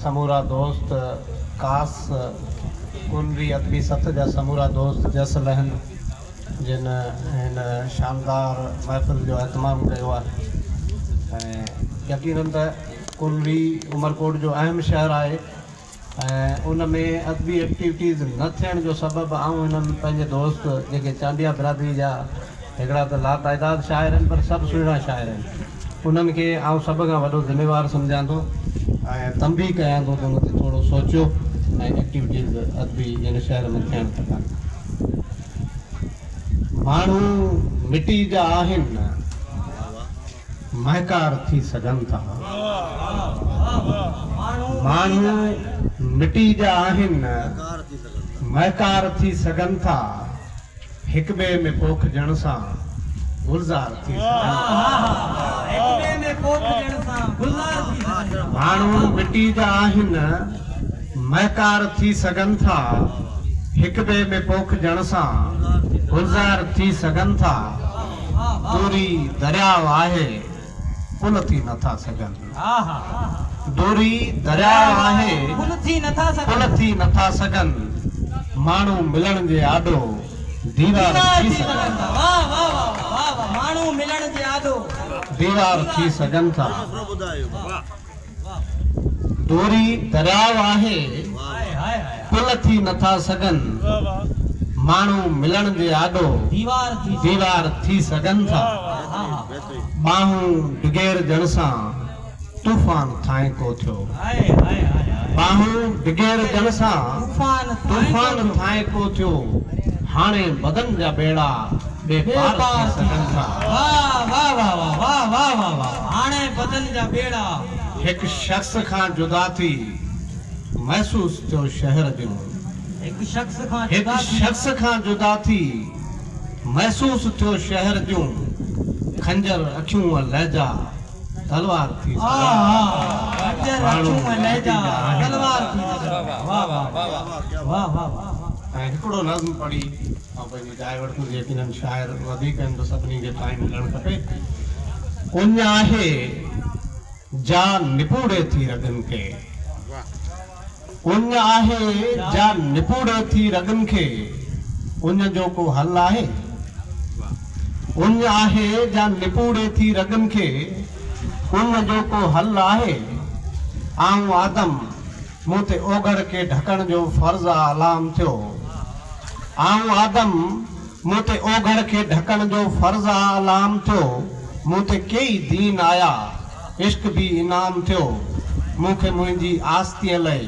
سمورا دوست، ڪاس ڪنري ادبي سٿ جا سمورا دوست جس لهن جن هن شاندار محفل جو اهتمام ڪيو آهي ۽ يقينن ته ڪنري عمرڪوٽ جو اهم شهر آهي ۽ ان ۾ ادبي ايڪٽيوٽيز نه ٿيڻ جو سبب آئون هنن پنهنجي دوست جيڪي چانڊيا برادري جا هڪڙا ته لاتعداد شاعر آهن پر سڀ سهڻا شاعر آهن انهن کي آئون سڀ کان وڏو ذميوار سمجهان ٿو ۽ تنبيهه ڪيان ٿو ته ان تي ٿورو سوچيو ۽ ايڪٽيوٽيز ادبي هن شهر ۾ ٿيڻ کپن. ماڻهو مٽي جا آهن. مهڪار ٿي سگهن ٿا. ماڻهو مٽي جا آهن، مهڪار ٿي سگهن ٿا. هڪٻئي ۾ پوکجڻ سان گلزار ٿي سگهن ٿا. ماڻهو مٽي جا آهن، مهڪار ٿي سگهن ٿا. هڪٻئي ۾ پوکجڻ سان گلزار ٿي سگهن ٿا. دوري درياء آهي، پل ٿي نه ٿا سگهن. دوري درياء آهي، پل ٿي نه ٿا سگهن. ماڻهو ملڻ جي آڏو ديوار ٿي سگهن ٿا. ديوار ٿي سگهن ٿا. دوري درياء آهي، پل ٿي نه ٿا سگهن. ماڻهو ملڻ جي آڏو ديوار ٿي سگهن ٿا. ٻانهون ڊگهيرجڻ سان طوفان ٿانئيڪو ٿيو. ٻانهون ڊگهيرجڻ سان طوفان ٿانئيڪو ٿيو. هاڻي بدن جا ٻيڙا بي پار ٿي سگهن ٿا. هڪ شخص کان جدا ٿي محسوس ٿيو شهر جون. هڪ شخص کان جدا ٿي محسوس ٿيو شهر جون. خنجر اکيون ۽ لهجا تلوار ٿي سگهن ٿا. ماڻهو مٽي جا آهن. ۽ هڪڙو نظم پڙهي آئون پنهنجي جاء وٺندس يقينن شاعر وڌيڪ آهن ته سڀني کي ٽائيم ملڻ کپي. اڃ آهي جا نپوڙي ٿي رڳن کي. اڃ آهي جا نپوڙي ٿي رڳن کي. اڃ جو ڪو حل آهي؟ اڃ آهي جا نپوڙي ٿي رڳن کي. اڃ جو ڪو حل آهي؟ آئون آدم مون تي اوگهڙ کي ڍڪڻ جو فرض آ علام ٿيو. آئون آدم مون تي اوگهڙ کي ڍڪڻ جو فرض آ علام ٿيو. مون تي ڪيئي دين آيا عشق به انعام ٿيو. مون کي منهنجي آستيء لئه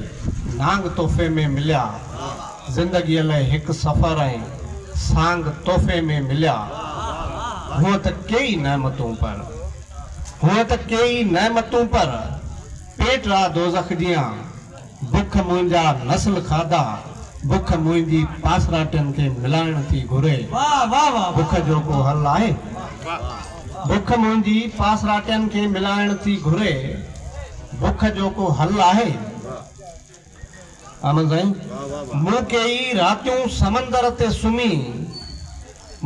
نانگ تحفي ۾ مليا. زندگيء لئه هڪ سفر ۽ سانگ تحفي ۾ مليا. هونء ته ڪيئي نعمتون پر. هونء ته ڪيئي نعمتون پر. پيٽ آ دوزخ جيان، بک منهنجا نسل کاڌا، بک منهنجي پاسراٽين کي ملائڻ ٿي گهري، بک جو ڪو حل آهي؟ بک منهنجي پاسراٽين کي ملائڻ ٿي گهري، بک جو ڪو حل آهي؟ احمد سائين، مون ڪيئي راتيون سمندر تي سمهي،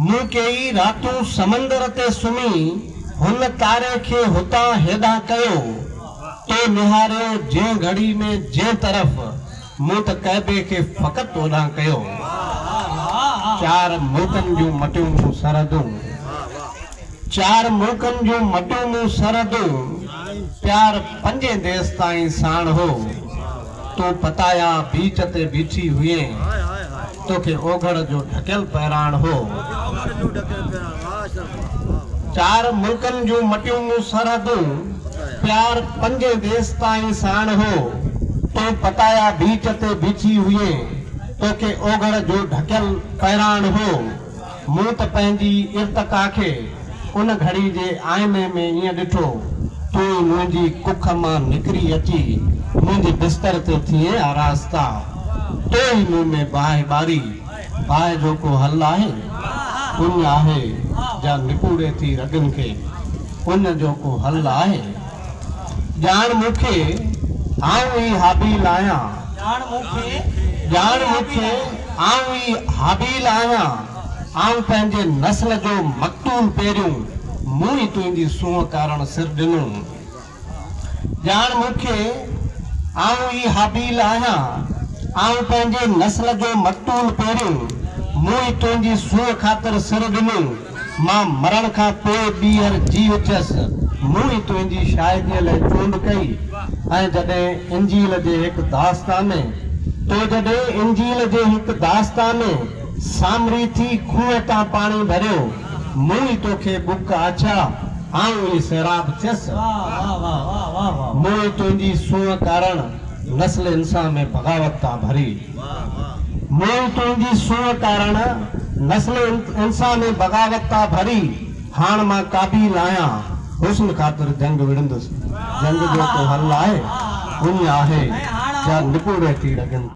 مون ڪيئي راتيون سمندر تي سمهي، هن تاري کي هتان هيڏانهن ڪيو، تو نهاريو جنهن گهڙي ۾ جنهن طرف، مون ته ڪعبي کي فقط اوڏانهن ڪيو. چار ملڪن جون مٽيون مون سرحدون. چار ملڪن جون مٽيون مون سرحدون، پيار پنجين ديس تائين ساڻ هو. تون پتايا بيچ تي بيٺي هئين، توکي اوگهڙ جو ڍڪيل پهراڻ هو. چار ملڪن جون مٽيون مون سرحدون، پيار پنجين ديس تائين ساڻ هو. تون پتايا بيچ تي بيٺي هئين، توکي اوگهڙ جو ڍڪيل پهراڻ هو. مون ته پنهنجي ارتقا کي ان گهڙي جي آئيني ۾ ائين ڏٺو، تون ئي منهنجي ڪک مان نڪري اچي منهنجي بستر تي ٿئين آراسته. تو ئي مون ۾ باهه ٻاري، باهه جو ڪو حل آهي؟ اڃ آهي جا نپوڙي ٿي رڳن کي، اڃ جو ڪو حل آهي؟ ڄاڻ مون کي، آئون ئي هابيل آهيان. ڄاڻ مون کي، آئون ئي هابيل آهيان. آئون پنهنجي نسل جو مقتول پهريون، مون ئي تنهنجي سونهن ڪارڻ سر ڏنو. ڄاڻ مون کي، آئون ئي هابيل آهيان، آئون پنهنجي نسل جو مقتول پهريون، مون ئي تنهنجي سونهن خاطر سر ڏنو، مان مرڻ کان پوء ٻيهر جي اٿيس، مون ئي تنهنجي شاهديء لئه چونڊ ڪئي، ۽ جڏهن انجيل جي هڪ داستان ۾، تو جڏهن انجيل جي هڪ داستان ۾ سامري ٿي کوهه تان پاڻي ڀريو، مون ئي توکي ٻڪ آڇيا، آئون ئي سيراب ٿيس. مون ئي تنهنجي سونهن ڪارڻ نسل انسان ۾ بغاوت تا ڀري. مون ئي تنهنجي سونهن ڪارڻ نسل انسان ۾ بغاوت تا ڀري. هاڻ مان قابيل آهيان، حسن خاطر جنگ وڙهندس. جنگ جو ڪو حل آهي؟ اڃ آهي، جا نپوڙي ٿي رڳن.